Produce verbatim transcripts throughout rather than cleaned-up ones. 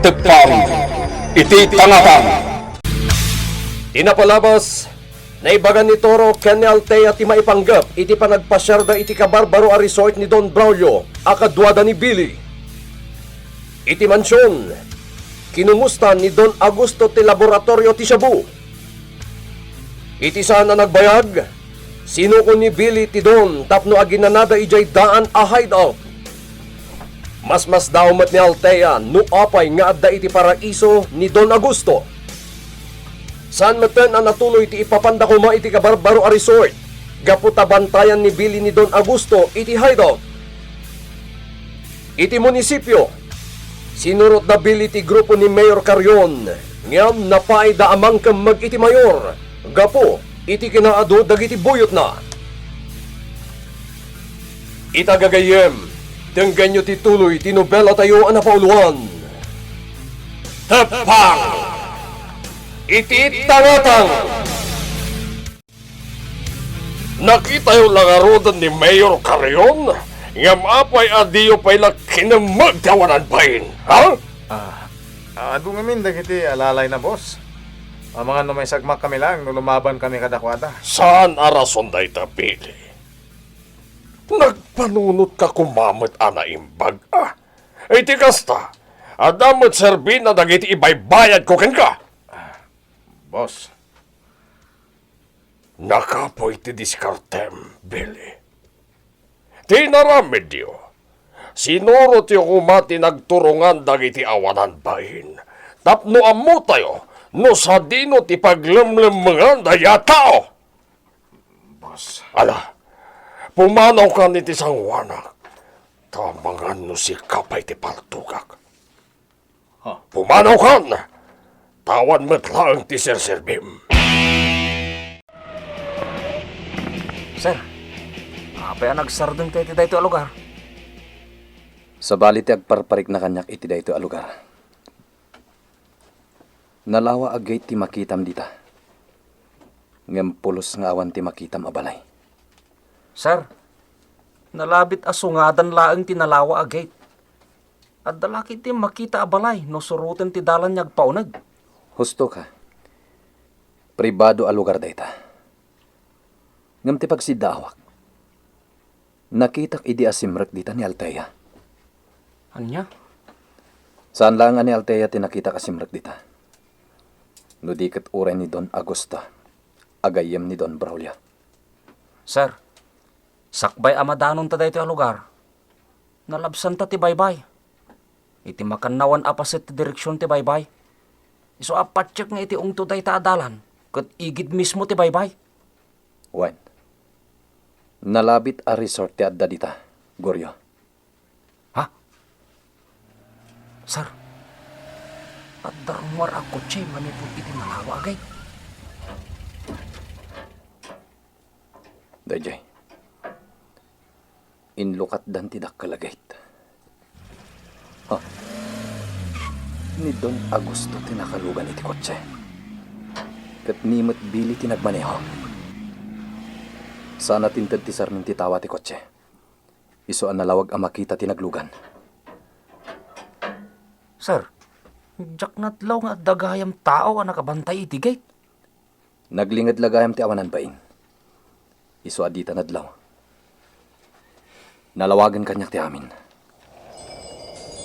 Teppang iti tangatang. Ti napalabas, naibagan ni Toro ken ni Althea ti maipanggep iti panagpasiarda iti kabarbaro a resort ni Don Braulio a kaduada ni Billy. Iti mansion, kinumusta ni Don Augusto ti laboratorio ti shabu. Iti saan a nagbayag, sinukon ni Billy ti Don tapno aginanada idiay daan a hideout. Masmasdaaw met ni Althea no apay nga adda iti paraiso ni Don Augusto. Saan metten a natuloy ti ipapanda koma iti kabarbaro a resort gapu ta bantayan ni Billy ni Don Augusto iti hideout. Iti munisipio, sinurotda Billy ti grupo ni Mayor Carrion, ngem napaayda a mangkemmeg iti mayor gapu iti kinaadu dagiti buyotna. Ita gagayyem, denggenyo ti tuloy ti nobelatayo a napauluan, Teppang iti Tangatang. Nakitayo la ngaruden ni Mayor Carrion, ngem apay a diyo pay la kinemmeg ti awanan bain, ha? Ah, adu ngamin dagiti alalayna, boss. Amangan no maisagmak kami laeng no lumaban kami kadakuada. Saan a rason dayta, Billy. Nagpanunot ka koma met a naimbag, a. Iti kasta, adda met serbina dagiti ibaybayadko kenka. Boss. Nakapuy ti diskartem, Billy. Ti inaramidyo, sinurotyo koma ti nagturongan dagiti awanan bain tapno ammotayo no sadino ti paglemlemmengan dayta a tao. Boss. Ala, pumanawkan iti sangoanak, ta amangan no sika pay ti paltogak. Ha? Pumanawkan! Ta awan met laeng ti serserbim. Sir, apay a nagsardengka iti daytoy a lugar? Sabali ti agparparikna kaniak iti daytoy a lugar. Nalawa a gate ti makitam dita. Ngem pulos nga awan ti makitam a balay. Sir, nalabit a sungadan laeng ti nalawa a gate. Adda la ketdi makita a balay no suroten ti dalan nga agpauneg. Husto ka. Pribado a lugar dayta. Ngem ti pagsiddaawak, nakitak idi a simrek dita ni Althea. Ania? Saan laeng a ni Althea ti nakitak a simrek dita. No di ket uray ni Don Augusto a gayyem ni Don Braulio. Sir, sakbay a madanonta daytoy a lugar, nalabsanta ti baybay. Iti makannawan a paset ti direksion ti baybay, isu a patiek nga iti ungto dayta a dalan ket igid mismo ti baybay. Wen, nalabit a resort ti adda dita, Goryo. Ha? Sir, adda rummuar a kotse manipud iti nalawa a gate. Daydiay. Inlukatdan ti dakkel a gate. Ha? Ni Don Augusto ti nakalugan iti kotse. Ket ni met Billy ti nagmaneho. Saan a tinted ti sarmin ti tawa ti kotse. Isu a nalawag a makita ti naglugan. Sir, diak nadlaw nga adda gayam tao a nakabantay iti gate. Naglinged la gayam ti awanan bain. Isu a dita nadlaw. Nalawagen kaniak ti amin.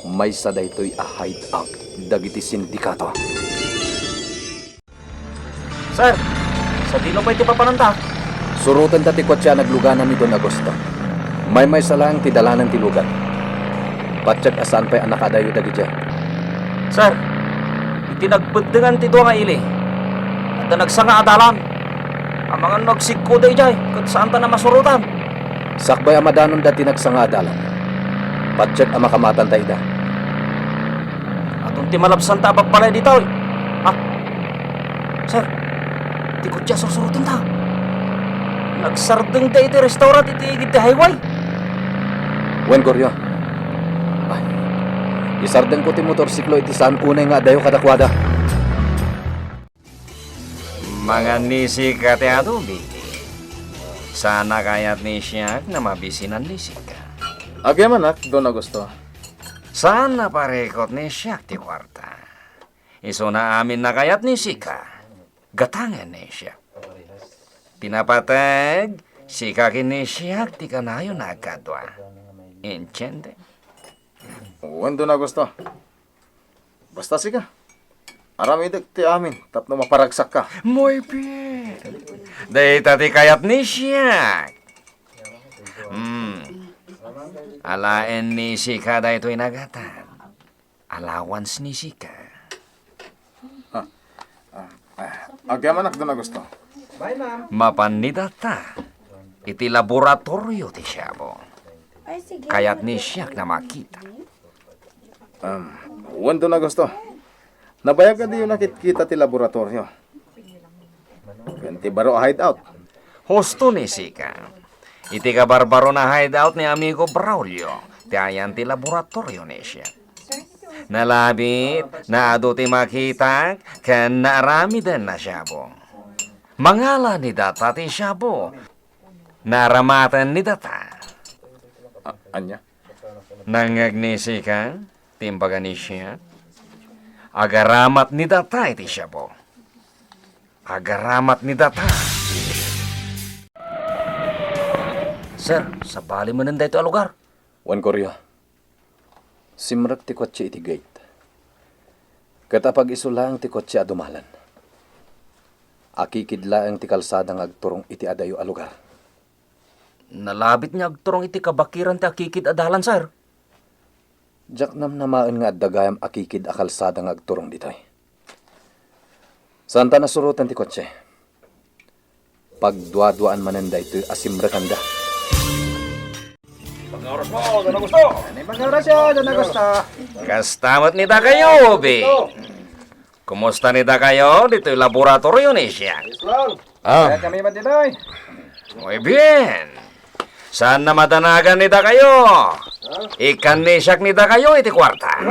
Maysa daytoy a hideout dagiti sindikato. Sir, sadino pay ti papananta? Surotenta ti kotse a nagluganan ni Don Augusto. Maymaysa laeng ti dalanen ti lugar. Patiek a saan pay a nakaadayo dagidiay. Sir, iti nagbeddengan ti dua nga ili, adda nagsanga a dalan. Amangan no agsikkoda idiay, ket saanta a masurotan. Sakbay a madanonda ti nagsanga a dalan, patiek a makamatanta ida. Adun ti malabsanta a babbalay ditoy. Ha? Sir, ti kotse a sursurotenta. Nagsardengda iti restaurant iti igid ti highway. Wen, Goryo. Ay, isardengko ti motorsiklo iti saan unay nga adayo kadakuada. Mangannisik ka ti adu, Billy. Saan a kayat ni siak nga mabisin a nisik ka. Agyamanak, Don Augusto. Saan a parikut ni siak ti kuarta. Isuna amin a kayat ni sika. Gatangen ni siak. Ti napateg, sika ken ni siak ti kanayon a agkadua. Entiende? Wen, Don Augusto. Basta sika. Aramidek ti amin tapno maparagsakka. Muy bien. Dayta ti kayat ni siak. Hmm. Alaen ni sika daytoy nagatan. Allowance ni sika. Ah, ah, ah, agyamanak, Don Augusto. Mapan ni data iti laboratorio ti Shabu. Kayat ni siak a makita. Um, wen, Don Augusto. Nabayag a diyo nakitkita ti laboratorio ken ti baro a hideout. Husto ni sika. Iti kabarbaron a hideout ni amigo Braulio, ti ayan ti laboratorio ni siak. Nalabit, naadu ti makitak, ken naaramiden a Shabu. Mangala ni data ti Shabu. Naaramaten ni data. A-, ania? Nangngeg ni sika ti imbaga ni siak? Agaramat ni data iti Shabu. Agaramat ni data. Sir, sabali manen daytoy a lugar. Wen, Corio. Simrek ti kotse iti gate. Ket apag-isu laeng ti kotse a dumalan. Akikid laeng ti kalsada nga agturong iti adayo a lugar. Nalabit nga agturong iti kabakiran ti akikid a dalan, sir. Diak namnamaen nga adda gayam akikid a kalsada nga agturong ditoy. Saanta nasuroten ti kotse. Pagduaduaan manen daytoy a simrekanda. Pag-oras mo, Don Augusto! Ano yung pag-oras yun, Don Augusto? Kasta met ni dakayo, Bi. Kumusta ni dakayo ditoy laboratorio ni siak? Ayos lang. Ah. Kaya kami man din, ay. Muy bien. Saan na madanagan ni dakayo? Ikkan ni siak ni dakayo iti kuarta.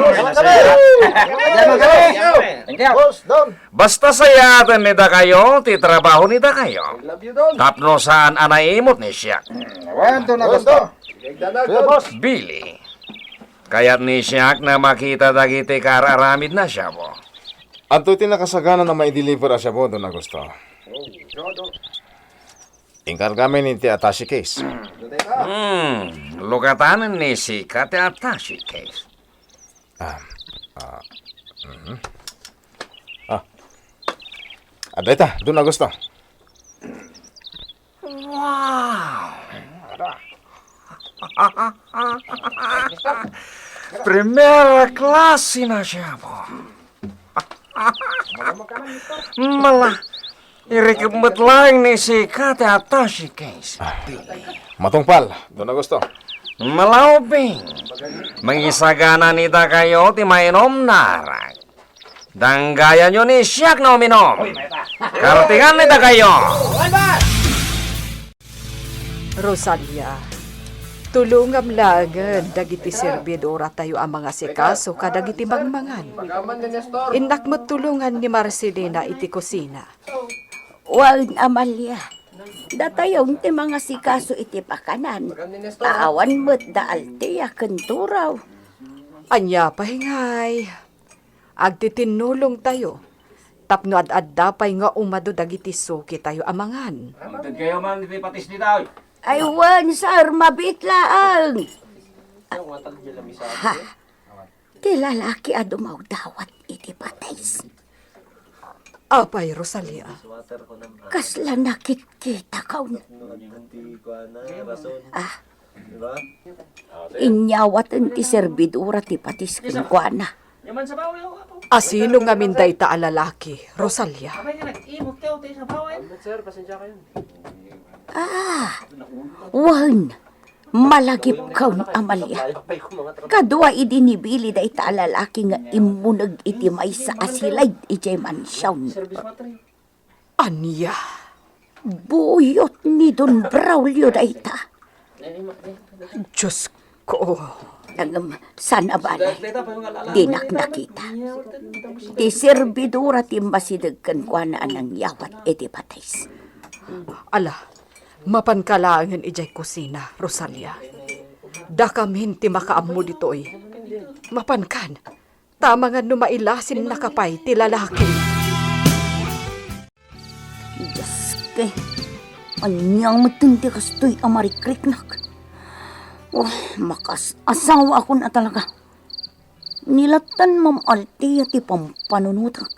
Thank you. Boss, Don. Basta sayaten ni dakayo ti trabaho ni dakayo. Love you, Don. Tapno saan a naimut ni siak. Awan, Don Augusto. Kuya, boss. Billy, kayat ni siak a makita dagiti kaar-aramid na Shabu. Anto ti nakasagana a maideliver a Shabu, Don Augusto? Inkargami iti attache case. Hmm, lukatanen ni sika ti attache case. Ah, ah, mhm. Ah. Adda ita, Don Augusto. Wow! Primera klase na siya po. Mala, irikib met laeng ni sika ti attache case. Ah, matungpal, Don Augusto. Malauping, mangisagana ni dakayo ti mainom a arak. Danggayanyo ni siak a uminom. Kartingan ni dakayo. Rosalia, tulongam laengen dagiti serbidoratayo a mangasikaso kadagiti mangmangan. Innak met tulongan ni Marcelina iti kusina. Wen, Amalia, datayon ti mangasikaso iti pakanan. Awan met da Althea ken Turaw. Ania pay ngay? Agtitinnulongtayo tapno ad-adda pay nga umadu dagiti sukitayo a mangan. Mangted kayo man iti patis dita, oy. Ay, wen, sir, mabiit laeng. Ha, ti lalaki a dumawdawat iti patis. Apay, Rosalia? Kasla nakitkitakon. Ah, inyawaten ti serbidora ti patis kenkuana. Asino ngamin dayta a lalaki, Rosalia? Ah, wen, malagipkon, Amalia. Kadua idi ni Billy dayta a lalaki nga immuneg iti maysa a silid idiay mansion. Ania? Buyot ni Don Braulio dayta. Diosko. Ngem saan a bale, dinak nakita. Ti serbidora ti immasideg kenkuana a nangyawat iti patis. Ala, mapanka laengen idiay kusina, Rosalia. Dakamin ti makaammo ditoy. Mapankan, ta amangan no mailasinnaka pay ti lalaki. Dios, ke, ania metten ti kastoy a marikriknak? Oh, makas-asawaakon a talaga. Ni lattan Ma'am Althea ti pampanunotak.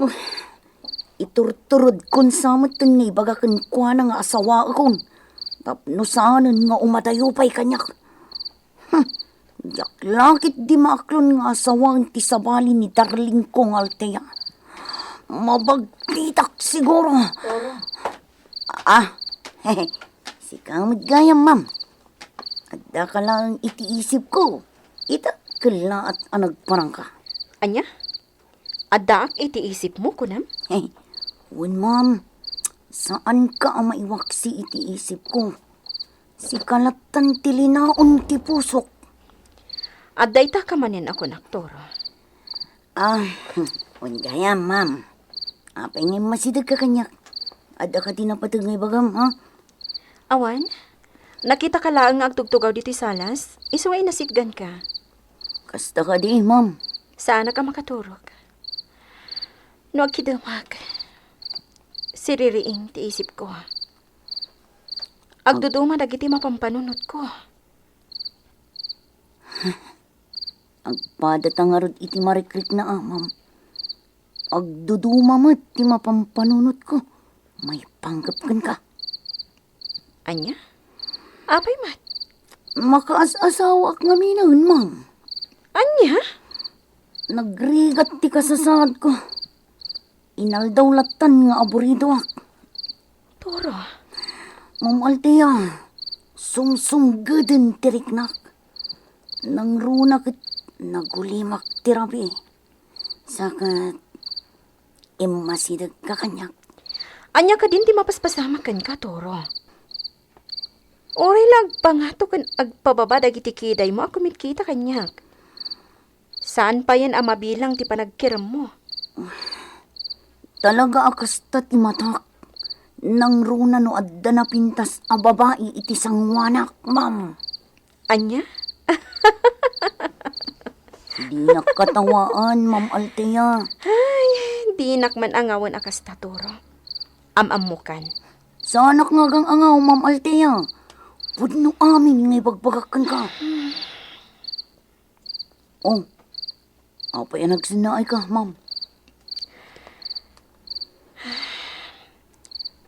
Oh, iturturodkon sa metten nga ibaga kenkuana nga asawaekon tapno saanen nga umadayo pay kaniak. Hmm, diak la ketdi maaklon nga asawaen ti sabali ni darlingko nga Althea. Mabagtitak siguro. Ah, sika met gayam, ma'am. Addaka laeng iti isipko. Ita, kellaat a nagparangka. Ania? Addaak iti isipmo, kunam? Wen, ma'am. Saanka a maiwaksi iti isipko. Sika lattan ti linaon ti pusok. Adda itaka manen a kunak, Toro. Ah, wen gayam, ma'am. Apay nga immasidegka kaniak? Adda kadi napateg nga ibagam, ha? Awan, nakitaka laeng nga agtugtugaw ditoy salas, isu nga inasitganka. Kasta kadi, ma'am. Saanak a makaturog. No agkidemak, siririing ti isipko. Agduduma dagiti mapampanunotko. Agpadata ngarud iti marikrikna, a, ma'am. Agduduma met ti mapampanunotko. Maipanggep kenka. Ania? Apay met? Makaas-asawaak ngaminen, ma'am. Ania? Nagrigat ti kasasaadko. Inaldaw lattan nga aburidoak. Toro. Ma'am Althea, sumsumgeden ti riknak. Nangruna ket nagulimak ti rabii. Sa ket immasidegka kaniak. Ania kadin ti mapaspasamak kenka, Toro? Uray la agpangato ken agpababa dagiti kidaymo a kumitkita kaniak. Saan payen a mabilang ti panagkiremmo. Talaga a kasta ti matak. Nangruna no adda napintas a babai iti sanguanak, ma'am. Ania? Dinak katawaan, Ma'am Althea. Ay, dinak man angawen a kasta, Toro. Am-ammokan. Saanak nga agang-angaw, Ma'am Althea. Pudno amin nga ibagbagak kenka. Oh, apay a nagsennaayka, ma'am?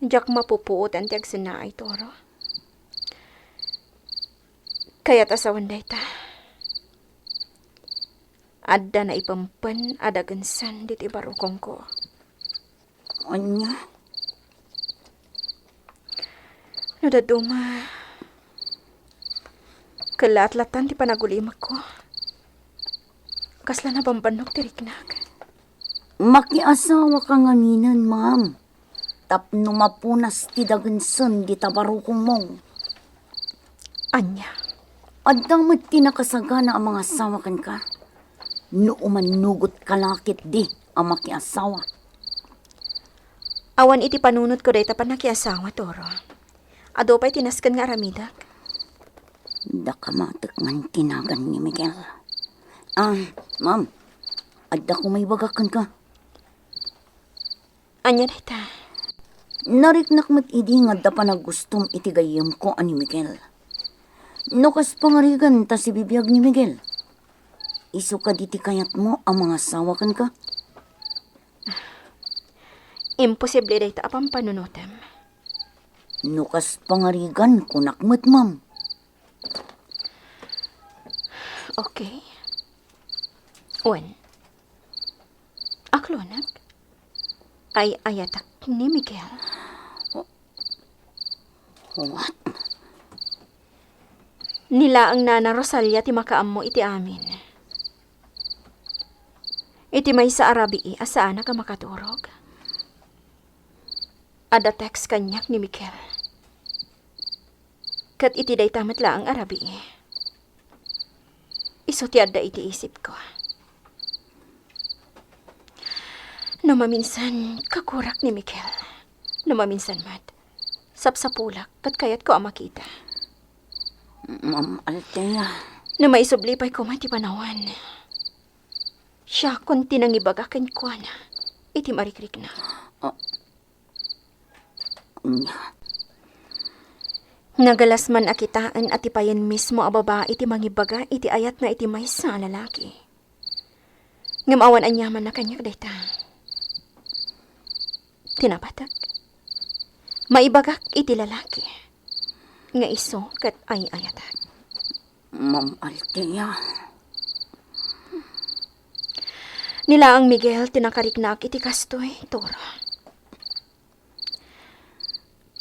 Diak mapupuotan ti agsennaay, Toro. Kayat a sawen dayta. Adda naipempen a dagensen ditoy barukongko. Ania? No dadduma, kellaat lattan ti panagulimekko. Kasla nabambannok ti riknak. Makiasawaka ngaminen, ma'am, tapno mapunas ti dagensen dita barukongmo. Ania? Adda met ti nakasagana a mangasawa kenka. No umannugotka la ketdi a makiasawa. Awan iti panunotko dayta pannakiasawa, Toro. Adu pay ti nasken nga aramidek. Dakamatk man ti nagan ni Miguel. Ah, ma'am, adda ko maibagak kenka. Ania dayta? Nariknak met idi nga adda panagustom iti gayyemko a ni Miguel. No kas pangarigan ta sibibiag ni Miguel, isu kadi ti kayatmo a mangasawa kenka? Imposible dayta a pampanunotem. No kas pangarigan, kunak met, ma'am. Okay. Wen, aklonek, ay-ayatek ni Miguel. What? Ni laeng Nana Rosalia ti makaammo iti amin. Iti maysa a rabii a saanak a makaturog, adda text kaniak ni Miguel. Ket iti dayta met laeng a rabii, isu ti adda iti isipko. No maminsan, kagurak ni Miguel. No maminsan met, sapsapulak ket kayatko a makita. Ma'am Althea, No maisubli pay koma ti panawen, siakon ti nangibaga kenkuana iti marikrikna. Ah, ania? Nagalas man a kitaen a ti payen mismo a babai ti mangibaga iti ayatna iti maysa a lalaki. Ngem awan aniamanna kaniak dayta. Ti nabatek, maibagak iti lalaki nga isu ket ay-ayatak. Ma'am Althea. Ni laeng Miguel ti nakariknaak iti kastoy, Toro.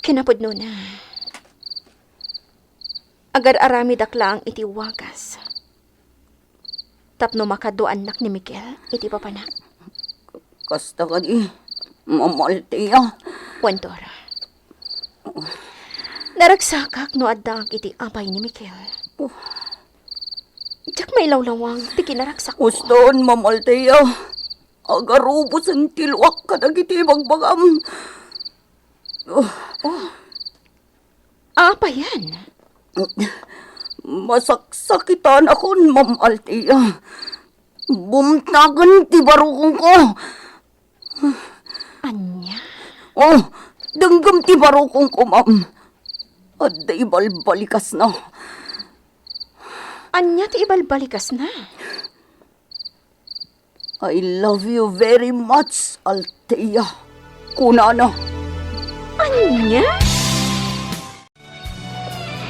Kinapudnona, agar-aramidak laeng iti wagas tapno makaduaannak ni Miguel iti papanak. Kasta kadi, Ma'am Althea. Wen, Toro. Naragsakak no addaak iti abay ni Miguel. Diak mailawlawag ti kinaragsakko. Uston, Ma'am Althea. Agarubosen ti luak kadagiti ibagbagam. Oh. Oh. Apayen? Masaksakitanakon, Ma'am Althea. Bumtagen ti barukongko. Ania? Oh, denggem ti barukongko, ma'am. Adda ibalbalikasna. Ania ti ibalbalikasna? "I love you very much, Althea," kunana. Ania?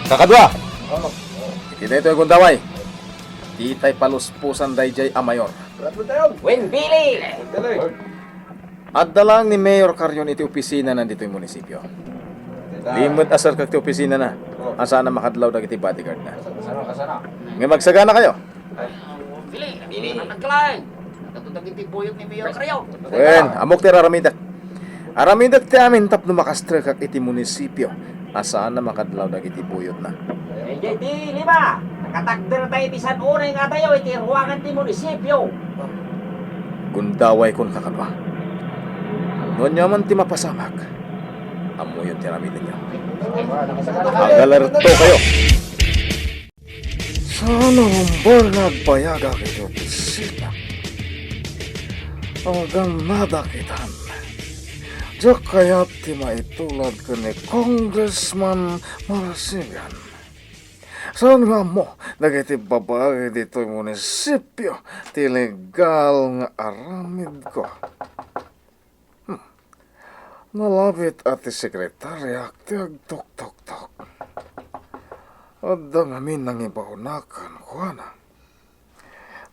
Kakadua, iti daytoy a gundaway, ditay palusposan daydiay a mayor. Wen, Billy! Adda laeng ni Mayor Carion iti opisinana ditoy munisipio. Di met aserkak ti opisinana, a saan a makadlaw dagiti bodyguardna. Ngem agsaganakayo. Billy, nagkalaeng. Nagkatutag iti buyot ni Mayor Carion. Wen, ammok ti aramidek. Aramidek ti amin tapno makastrekak iti munisipio a saan a makadlaw dagiti buyotna. Daydiay ti lima, nakatakder tayo iti san-unay nga adayo iti ruangan ti munisipio. Gundaway kon kakadua. No ania man ti mapasamak, ammoyon ti aramidenyo. Agalerto kayo. Saan a rumbeng nga agbayagak iti opisina. Agannadak itan. Diak kayat ti maitulad ken ni Congressman Marasigan. Saan nga ammo dagiti babae ditoy munisipio ti legal nga aramidko. Hmm. Nalabit a ti sekretariak ti agtuktoktok. Adda ngamin nangibaonak kenkuana.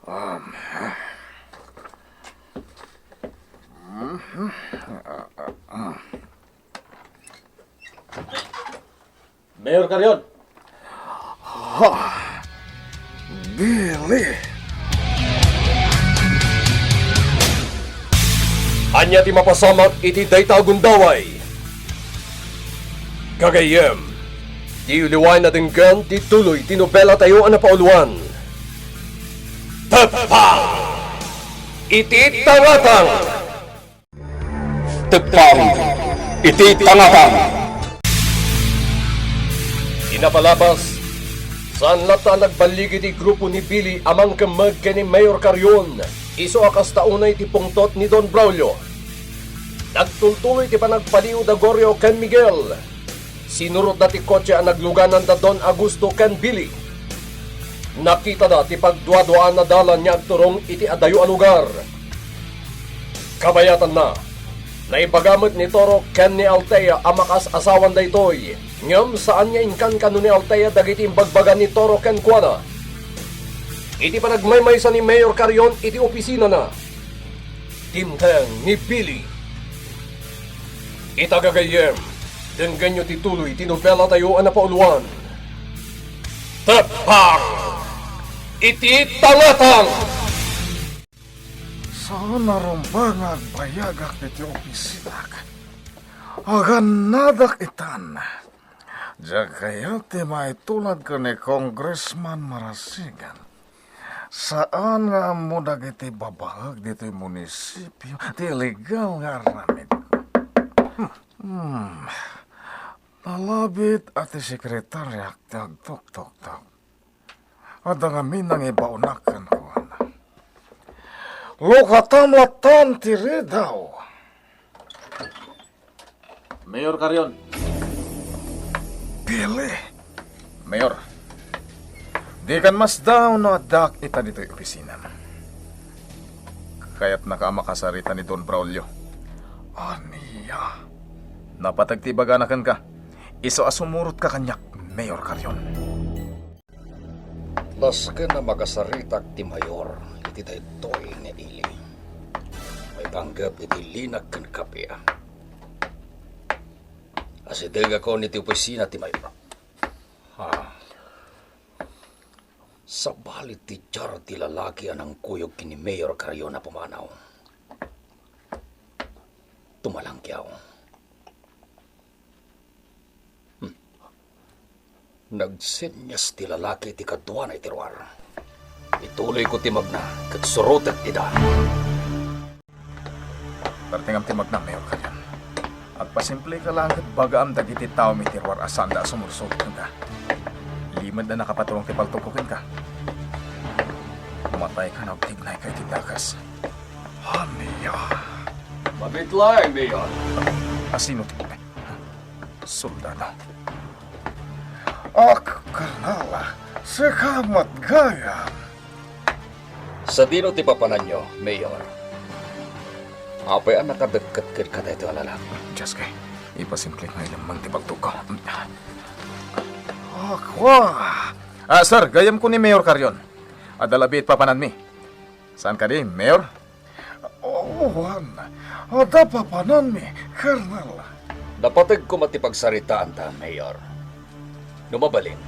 Um, mhm. Ah, ah, ah. Mayor Carion. Ha! Billy! Ania ti mapasamak iti dayta a gundaway? Gagayyem, diyo liwaen a denggen ti tuloy ti nobelatayo a napauluan. Teppang iti Tangatang! Teppang iti Tangatang. Ti napalabas, saan latta a nagballigi ti grupo ni Billy a mangkemmeg ken ni Mayor Carion, isu a kasta unay ti pungtot ni Don Braulio. Nagtultuloy ti panagpaliw da Goryo ken Miguel. Sinurotda ti kotse a nagluganan da Don Augusto ken Billy. Nakitada ti pagduaduaan a dalan nga agturong iti adayo a lugar. Kabayatanna, naibaga met ni Toro ken ni Althea a makaas-asawan daytoy, ngem saan nga inkankano ni Althea dagiti imbagbaga ni Toro kenkuana. Iti panagmaymaysa ni Mayor Carion iti opisinana, dimteng ni Billy. Ita gagayyem, denggenyo ti tuloy ti nobelatayo a napauluan. Teppang iti Tangatang! Saan a rumbeng nga agbayagak iti opisinana. Agannadak itan. Diak kayat ti maitulad ken ni Congressman Marasigan. Saan nga ammo dagiti babaek ditoy munisipio ti legal nga aramid. Hmm. Nalabit a ti sekretariak ti agtuktoktok. Adda ngamin nangibaonak kenkuana. Lukatam latan ti ridaw. Mayor Carrion. Billy. Mayor, dikan masdaw no addak ita ditoy opisinam. Kayatnaka a makasarita ni Don Braulio. Ania? Napateg ti ibagana kenka. Isu a sumurotka kaniak, Mayor Carrion. Nasken a makasaritak ti mayor iti daytoy nga ili. Maipanggep iti linak ken kapia. Asidegakon iti opisina ti mayor. Ha. Sabali ti diar ti lalaki a nangkuyog ken ni Mayor Carrion a pumanaw. Tumalangkiaw. Hmm. Nagsenyas ti lalaki iti kaduana iti ruar. Ituloyko ti magna ket surotek ida. Pertingam ti magna, Mayor Carrion. Agpasimpleka laeng ket bagaam dagiti taom iti ruar a saanda a sumursugot kenka. Limed a nakapatulong ti paltogko kenka. Matayka no agtignayka iti dakes. Ania? Mabiit laeng, Mayor. Asino ti soldado? Ak, karnal, sika met gayam. Sadino ti papananyo, Mayor? Apay a nakadekket kenka daytoy a lalaki? Dios kay, ipasimplek nga ilemmeng ti paltogko. Akwa! Ah, sir, gayyemko ni Mayor Carrion. Adda labi iti papananmi. Saan kadi, Mayor? Wen, adda papananmi, Colonel. Napategko met ti pagsaritaanta, Mayor. No mabalin,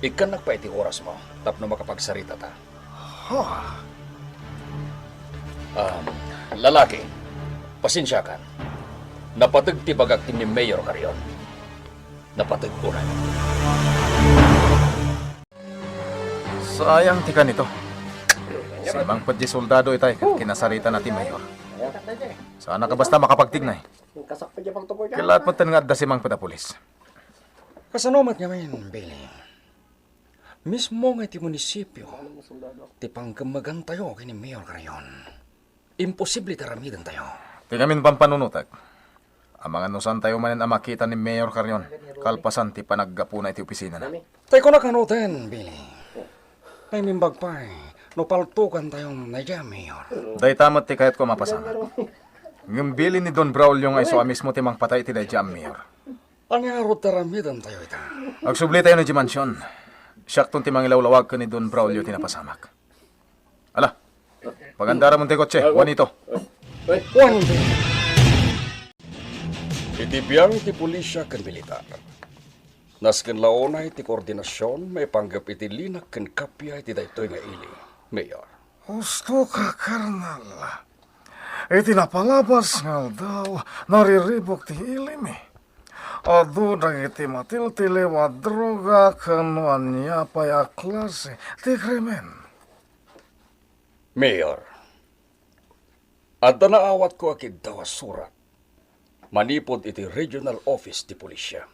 ikkannak pay iti orasmo tapno makapagsaritata. Ha? Um, lalaki, pasensiakan. Napateg ti bagak ken ni Mayor Carrion. Napateg unay. Sayang ti kanito. Simmangpet ti soldado itay ket kinasaritana ti mayor. Saanak a basta makapagtignay. Ket laat metten nga adda simmangpet a pulis. Kasano met ngamin, Billy? Mismo nga iti munisipio ti panggemmegantayo ken ni Mayor Carrion. Imposible ti aramidentayo. Ti ngamin pampanunotek, amangan no saantayo manen a makita ni Mayor Carrion kalpasan ti panaggapuna iti opisinana. Tay kunak kano ten, Billy. Naimimbag pay no paltogantayon daydiay a mayor. Dayta met ti kayatko a mapasamak. Ngem bilin ni Don Braulio nga isu a mismo ti mangpatay iti daydiay a mayor. Ania ngarud ti aramidentayo ita? Agsublitayo idiay mansion. Siakton ti mangilawlawag ken ni Don Braulio ti napasamak. Ala, pagandaramon ti kotse, Juanito. Juanito. Iti biang ti pulisia ken militar, nasken la unay ti koordinasion maipanggep iti linak ken kappia iti daytoy nga ili, Mayor. Husto ka, Colonel. Iti napalabas nga aldaw, nariribuk ti ilimi. Adu dagiti matiltiliw a droga ken no ania pay a klase ti krimen. Mayor, adda naawatko a kiddaw a surat manipud iti regional office ti pulisia.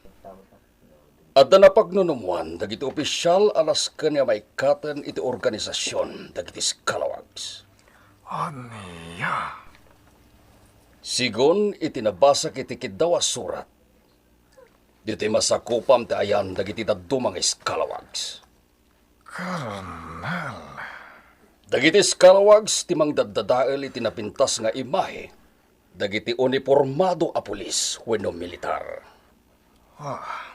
Adda napagnunumoan dagiti opisial a nasken nga maikkaten iti organisasion dagiti Scalawags. Ania? Sigun iti nabasak iti kiddaw a surat, ditoy masakupam ti ayan dagiti dadduma nga Scalawags. Colonel. Dagiti Scalawags ti mangdaddadael iti napintas nga imahe dagiti unipormado a pulis wenno militar. Ah.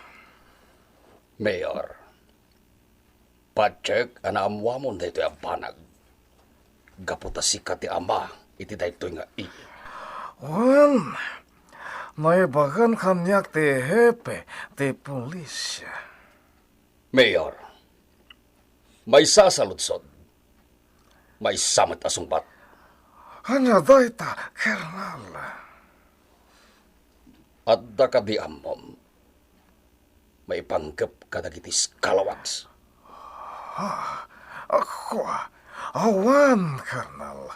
Mayor, patiek a naammuamon daytoy a banag gapu ta sika ti ama iti daytoy nga ili. Wen, naibagan kaniak ti hepe ti pulis. Mayor, maysa a saludsod, maysa met a sungbat. Ania dayta, Colonel? Adda kadi ammom maipanggep kadagiti Scalawags? Ah, ako, awan, Colonel.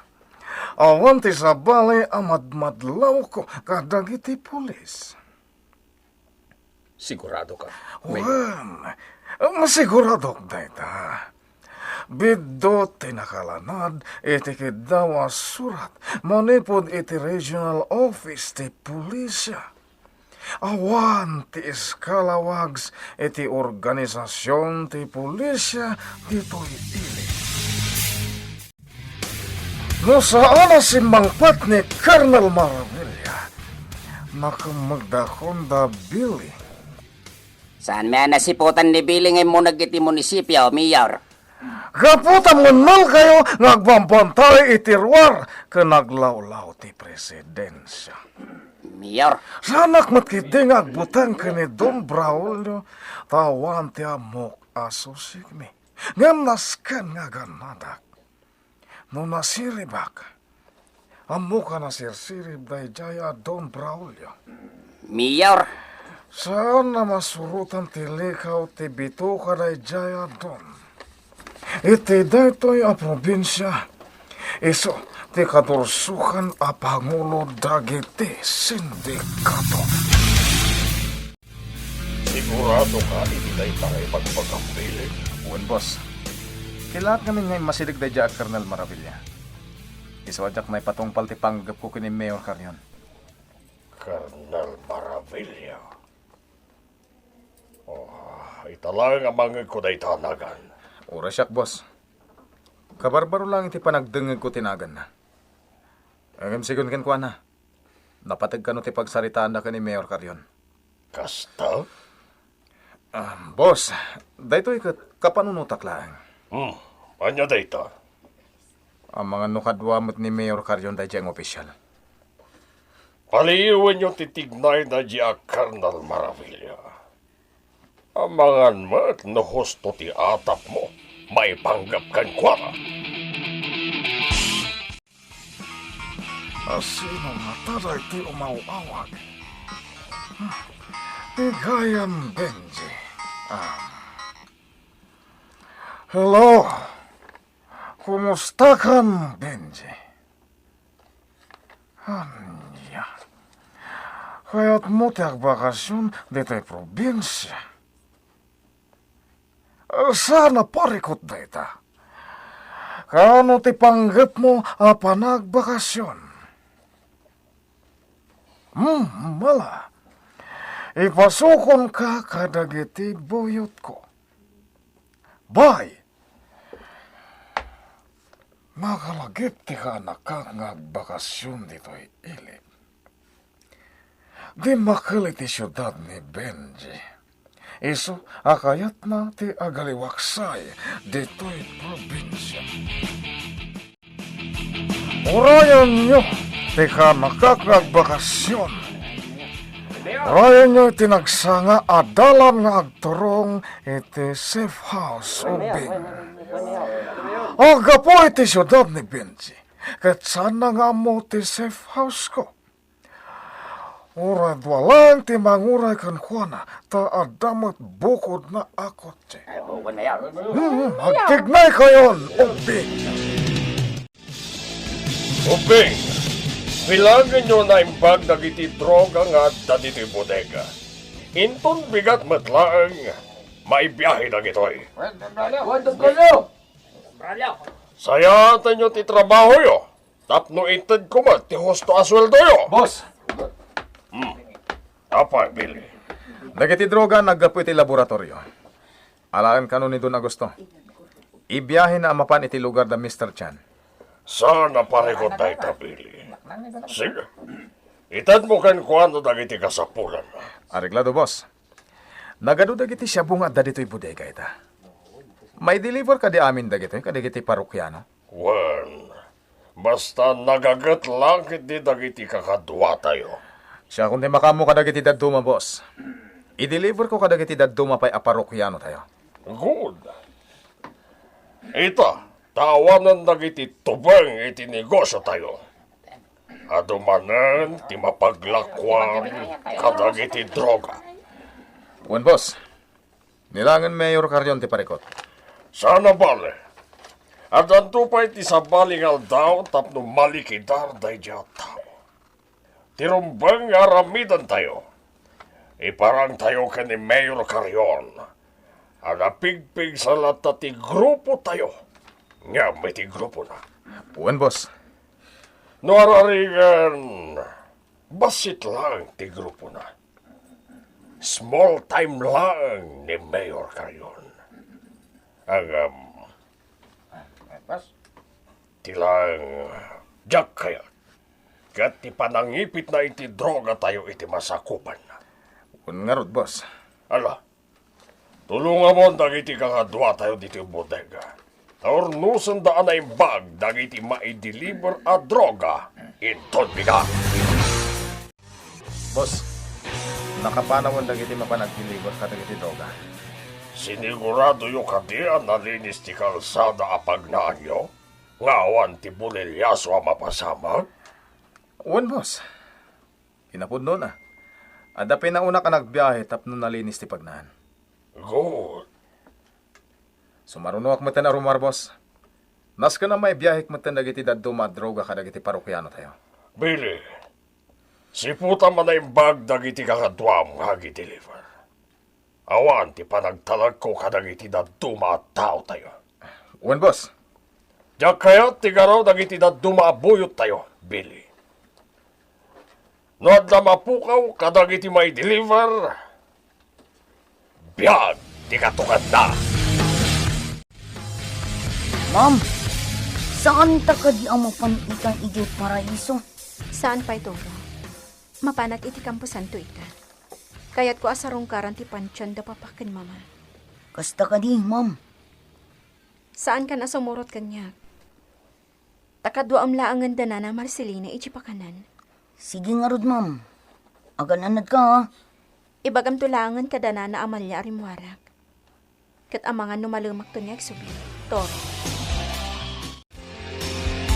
Awan ti sabali a madmadlawko kadagiti pulis. Sigurado ka, Mayor? Wen, masiguradok dayta. Biddut ti nakalanad iti kiddaw a surat manipud iti regional office ti pulisya. Awan ti iskalawags iti organisasion ti pulisya ditoy ili. No saan a simmangpet ni Colonel Maravilla, nakemmegda kunda Billy. Saan met a nasiputan ni Billy nga immuneg iti munisipio, Mayor? Gapu ta mennalkayo nga agbambantay iti ruar ken aglawlaw ti presidensia. Mayor. Saanak met ketdi nga agbuteng ken ni Don Braulio ta awan ti ammok a susikmi. Ngem nasken nga agannadak. No nasiribak, ammok a nasirsirib daydiay a Don Braulio. Mayor. Saan a masurotan ti likaw ti bitoka daydiay a Don. Iti daytoy a probinsia, isu ti kadursokan a pangulo dagiti sindikato. Sigurado ka iti dayta nga ibagbagam, Billy? Wen, boss. Kailangan ngamin nga immasideg daydiay a Colonel Maravilla. Isu a diak maipatungpal ti panggepko ken ni Mayor Carrion. Colonel Maravilla? Oh, ita laeng a mangngegko dayta a nagan. Uray siak, boss. Kabarbaro laeng iti panagdengngegko ti naganna. Ngem sigun kenkuana, napateg kano ti pagsaritaanda ken ni Mayor Carrion. Kasta? Ah, boss, daytoy ket kapanunotak laeng. Hmm, ania dayta? Amangan no kadua met ni Mayor Carrion daydiay nga opisyal. Paliiwenyo ti tignay daydiay a Colonel Maravilla. Amangan met no husto ti atapmo maipanggep kenkuana. Asino ngata daytoy umaw-awag? Hmm. Pigayan, Benji. Ah. Hello. Kumustakan, Benji? Ania? Kayatmo ti agbakasion ditoy probinsia? Saan a parikut dayta. Kaano ti panggepmo a panagbakasion? Hmm, mala. Ipasukonka kadagiti buyotko. Bay! Nakalagip ti kaanakak nga agbakasion ditoy ili. Dimmakkel iti siudad ni Benji. Isu a kayatna ti agaliwaksay ditoy probinsia. Urayenyo ti kaanakak nga agbakasion. Urayenyo iti nagsanga a dalan nga agturong iti safe house, Ubing. Aggapu iti siudad ni Benji, ket saanna nga ammo ti safe house ko. Uray dua laeng ti manguray kenkuana, ta adda met bukodna a kotse. Hmm, agtignaykayon, Ubing! Ubing, bilangenyo naimbag dagiti droga nga adda ditoy bodega. Inton bigat met laeng, maibiahe dagitoy. Sayaatenyo ti trabahoyo. Tapno itedko met ti husto a sueldoyo. Boss! Hmm. Apay, Billy? Dagiti droga naggapu iti laboratorio. Alaen kano ni Don Augusto. Ibiahena a mapan iti lugar da Mister Chan. Saan a parikut dayta, Billy. Sige. Itedmo kenkuana dagiti kasapulan. Areglado, boss. Nagadu dagiti shabu nga adda ditoy bodega ita. Maideliver kadi amin dagitoy kadagiti parokiano? Wen, basta nagaget lang ketdi dagiti kakaduatayo. Siakon ti makaammo kadagiti dadduma, boss. Ideliver ko kadagiti dadduma pay a parokiano tayo. Good. Ita, ta awanen dagiti tubeng iti negosio tayo. Adu manen ti mapaglakuan kadagiti droga. Wen, boss. Ni laengen Mayor Carrion ti parikut. Saan a bale. Addanto pay ti sabali nga aldaw tapno malikidar daydiay a tao. Ti rumbeng nga aramidantayo, iparangtayo ken ni Mayor Carrion a napigpigsa latta ti grupotayo. Ngem iti grupona. Wen, boss. No ararigan, bassit laeng ti grupona. Small time laeng ni Mayor Carion. Ngem, boss, ti laeng diak kayat ket ti panangipitna iti drogatayo iti masakupanna. Wen ngarud, boss. Ala, tulongamon dagiti kakaduatayo ditoy bodega. Ta urnosenda a naimbag dagiti maideliver a droga inton bigat. Boss, nakapanawen dagiti mapan agdeliver kadagiti droga. Siniguradoyo kadi a nalinis ti kalsada a pagnaanyo? Nga awan ti bulilyaso a mapasamak? Wen, boss. Kinapudnona, adda pinaunak a nagbiahe tapno nalinis ti pagnaan. Good. Sumarunoak metten a rummuar, boss. Nasken a maibiahek metten dagiti dadduma a droga kadagiti parokianotayo. Billy, siputam a naimbag dagiti kakaduam nga agi-deliver. Awan ti panagtalekko kadagiti dadduma a taotayo. Wen, boss. Diak kayat ti garaw dagiti dadduma a buyottayo, Billy. No adda mapukaw kadagiti maideliver, biag ti katukanna. Ma'am, saanta kadi a mapan ita idiay Paraiso? Saan pay, Toro. Mapanak iti Kamposanto ita. Kayatko a sarungkaran ti pantion da papa ken mama. Kasta kadi, ma'am. Saankan a sumurot kaniak. Ta kaduaem laengen da nana Marcelina iti pakanan. Sige ngarud, ma'am. Agan-anadka, a. Ibagamto laengen kada nana Amalia a rimmuarak. Ket amangan no malemakto nga agsubi. Toro.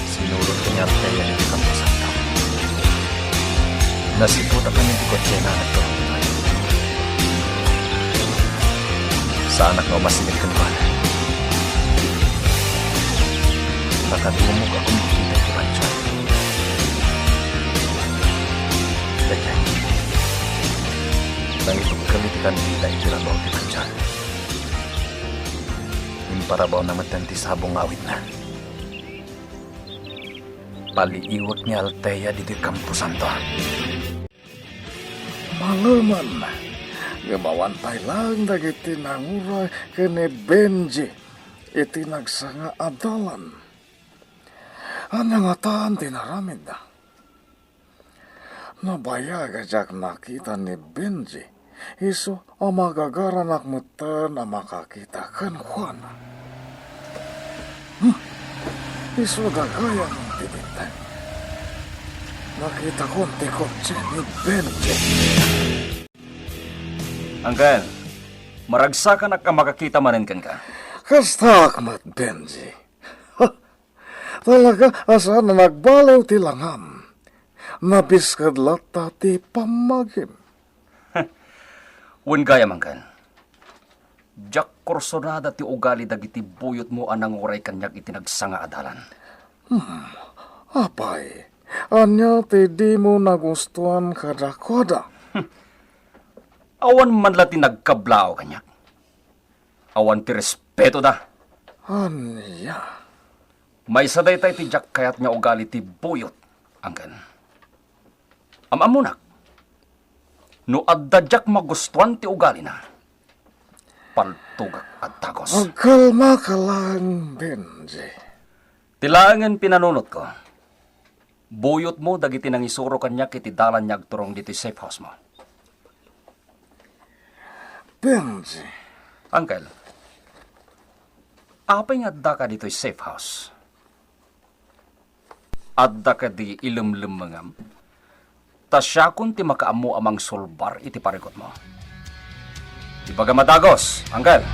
Sinurot ni Althea iti kamposanto. Nasiputak iti kotsena nagturong. Saanak nga umasideg kenkuana. Nakadumog a kumikita iti pantion. Daytoy. Nangitugkam iti kandila iti rabaw ti pantion. Imparabawna metten ti sabong nga awitna. Paliiwek ni Althea ditoy kamposanto. Malemen, ngem awan pay laeng dagiti nanguray ken ni Benji iti nagsanga a dalan. Ania ngatan ti inaramidda? Nabayag a diak nakita ni Benji, isu a magagaranak metten a makakita kenkuana. Hmm, isu dagayam ti dimteng. Nakitakon ti kotse ni Benji. Uncle, maragsakanak a makakita manen kenka. Kastaak met, Benji. Talaga a saan a nagbaliw ti langam. Nabisked latta ti pammagim. Wen gayam, Uncle. Diak kursunada ti ugali dagiti buyotmo a nanguray kaniak iti nagsanga a dalan. Hmm, apay, ania ti dimo nagustuan kadakuada? Awan man la ti nagkablaaw kaniak. Awan ti respetoda. Ania? Maysa dayta iti diak kayat nga ugali ti buyot, Uncle. Am-ammonak, no adda diak magustuan ti ugalina, paltogak a dagus. Agkalmaka laeng, Benji. Ti laengen pinanunotko, buyotmo dagiti nangisuro kaniak iti dalan nga agturong ditoy safe house mo. Benji. Uncle, apay nga addaka ditoy safe house? Adda kadi ilemlemmengam? Ta siakon ti makaammo a mangsulbar iti parikutmo. Ibagam a dagus, Uncle.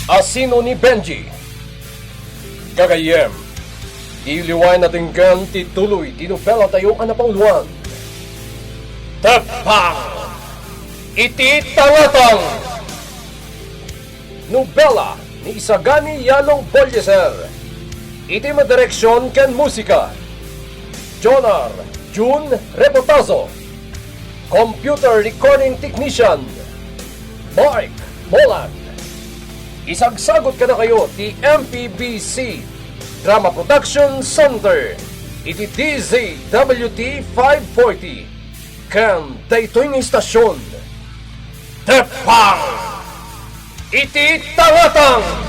Asino ni Benji? Gagayyem, ti liwayan a denggen ti tuloy ti nobelatayo a napauluan. Teppang iti Tangatang! Nobela ni Isagani Yalo Bolleser. Iti madireksion ken musika, Jonar Jun Rebotazo. Computer recording technician, Mark Bolan. Isagsagot kadakayo ti M P B C Drama Production Center iti D Z W T five forty. Ken daytoy nga istasyon, Tepang iti Tangatang.